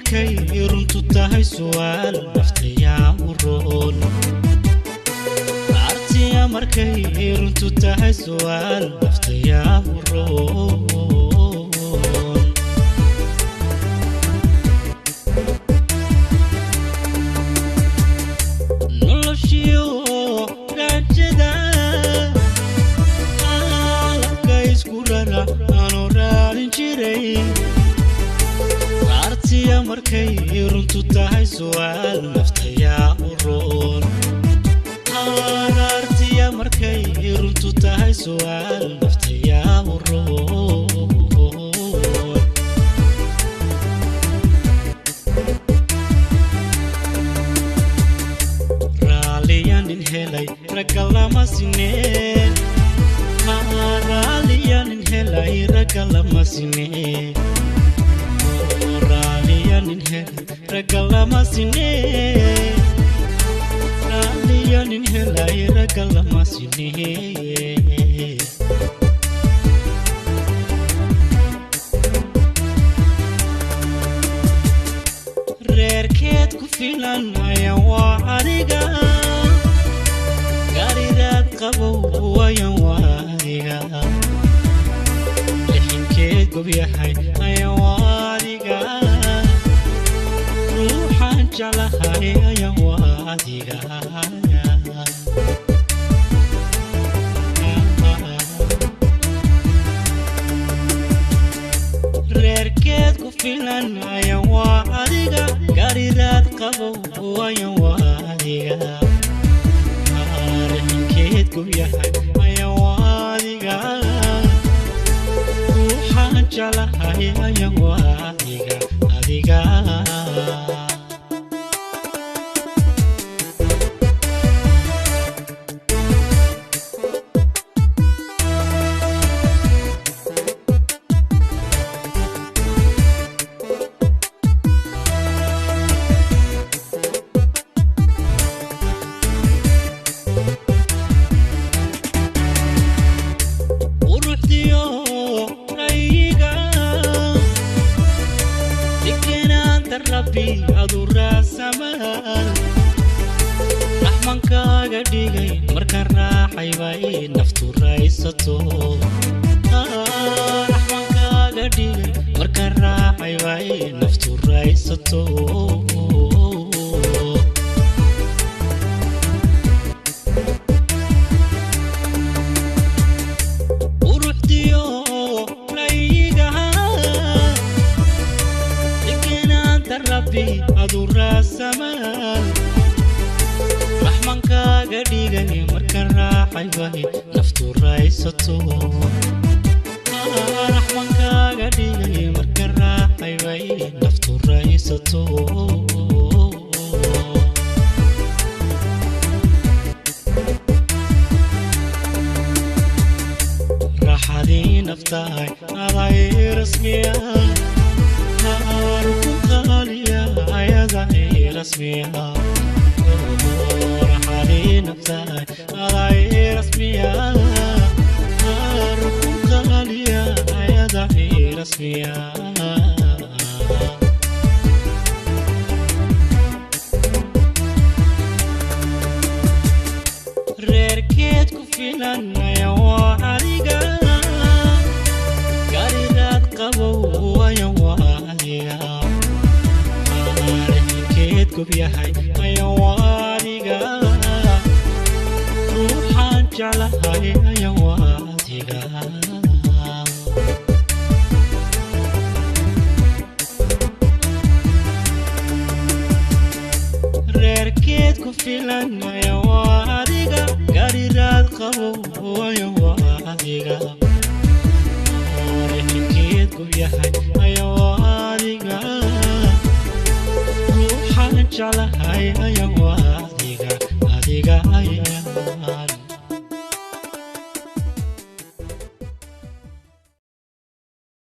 Markay runtu tahay su'aal naftayaa u roon. Artiya markay runtu tahay su'aal naftayaa u roon. Noloshiyo raajada caalamka isku rara aanu raadin jiray. Artiya markay runtu tahay su'aal naftayaa u roon. Artiya markay runtu tahay su'aal naftayaa u roon. Raaliyanin helay ragga lama sinee. Raaliyanin helay ragga lama sinee. Raaliyanin helay ragga lama sinee. Raaliyanin helay ragga lama sinee. Reerkeed ku filan ayan waa adiga. Gaaridaad qabow ayan waa adiga. Lixinkeed gob yahay ayan waa adiga. Ruuxaan jeclahay ayan waa adiga. Reerkeed ku filan ayan waa adiga. Gaaridaad qabow ayan waa adiga. Lixinkeed gob yahay ayan waa adiga. Ruuxaan jeclahay ayan waa adiga adiga. Quruxdiyo rayiga degenaanta Rabbi adu raasamaan. Raxmankaaga dhigay markaan raaxay bay naftu raysato. Raxmankaaga dhigay markaan raaxay bay naftu raysato. Quruxdiyo rayiga degenaanta Rabbi adu raasamaan. Raxmankaaga dhigay markaan raaxay bay naftu raysato. Raxmankaaga dhigay markaan raaxay bay naftu raysato. Raaxadii naftahay aday rasmiya. Rukun qaaliya ayaday rasmiya. Raaxadii naftahay aday rasmiya. Rukun qaaliya ayaday rasmiya. Reerkeed ku filan ayan waa adiga. Gaaridaad qabow ayan waa adiga. Lixinkeed gob yahay ayan waa adiga. Ruuxaan jeclahay ayan waa adiga. Reerkeed ku filan ayan waa adiga. Gaaridaad qabow ayan waa adiga. Lixinkeed gob yahay ayan waa adiga. Ruuxaan jeclahay ayan waa